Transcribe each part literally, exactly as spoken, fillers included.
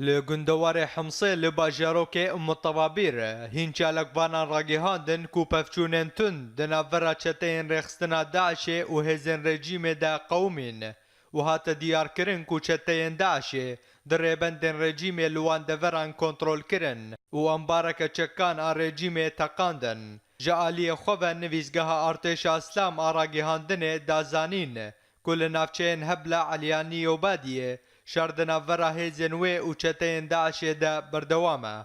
Li gundewarê Himsê li bajarokê Umutebabîr hîn çalakvanan ragihandin ku pevçûnên tund di navbera çeteyên rêxistina DAIŞê û hêzên rejîmê de qewimîn û hate diyarkirin ku çeteyên DAIŞê di rêbendên rejîmê li wan deveran kontrol kirin û ambareke çekan a rejîmê teqandin. Ji aliyê xwe ve nivîsgeha Artêşa Îslam a ragihandinê da zanîn ku li navçeyên Hebla, Eliyaniyê û Badiyê şer di navbera hêzên wê û çeteyên DAIŞê de berdewam e.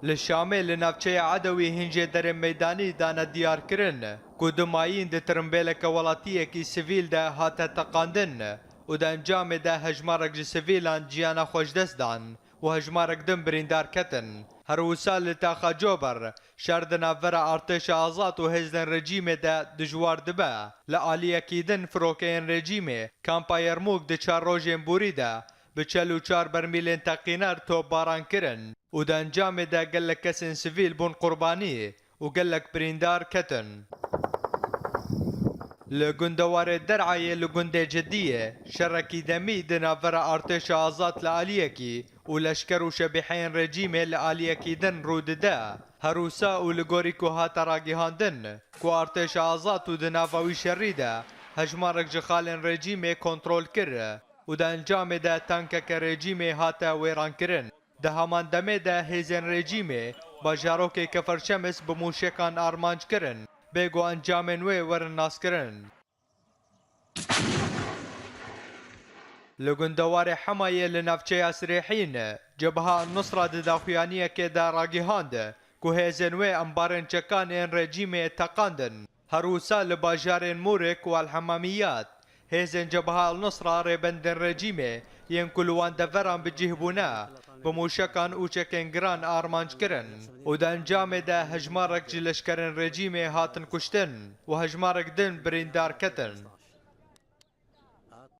Li Şamê li navçeya Edewî hîn jêderên meydanî dane diyarkirin ku du mayîn di tirimbêleke welatiyekî sivîl de hate teqandin û di encamê de hejmarek ji sivîlan jiyana xwe ji dest dan û hejmarek din birîndar ketin. Her wisa li taxa Cober şer di navbera Artêşa Azad û hêzên rejîmê de dijwar dibe. Li aliyekî din firokeyên rejîmê kampa Yermûk di çar rojên borî de bi çel û çar bermîlên teqîner topbaran kirin û di encamê de gelek kesên sivîl bûn qurbanî û gelek birîndar ketin. Li gundewarê Der'ayê li gundê Cidiyê şerekî demî di navbera Artêşa Azad li aliyekî û leşker û şebîheyên rejîmê li aliyekî din rû dide. Her wisa û li gorî ku hate ragihandin ku Artêşa Azad û di nava wî şerî de hejmarek ji xalên rejîmê kontrol kir û di encamê de tankeke rejîmê hate wêrankirin. Di heman demê de hêzên rejîmê bajarokê Keferşemis bi mûşekan armanc kirin, bê ku encamên wê werin naskirin. Li gundewarê Hemayê li navçeya Sirêhîn, Cebha Nusra di daxuyaniyekê de ragihand ku hêzên wê embarên çekan ên rejîmê teqandin. Her wisa li bajarên Mûrik û El Hemamiyat, hêzên Cebha El Nusra rêbendên rejîmê yên ku li wan deveran bi cih bûne, bi mûşekan û çekên giran armanc kirin û di encamê de hejmarek ji leşkerên rejîmê hatin kuştin û hejmarek din birîndar ketin.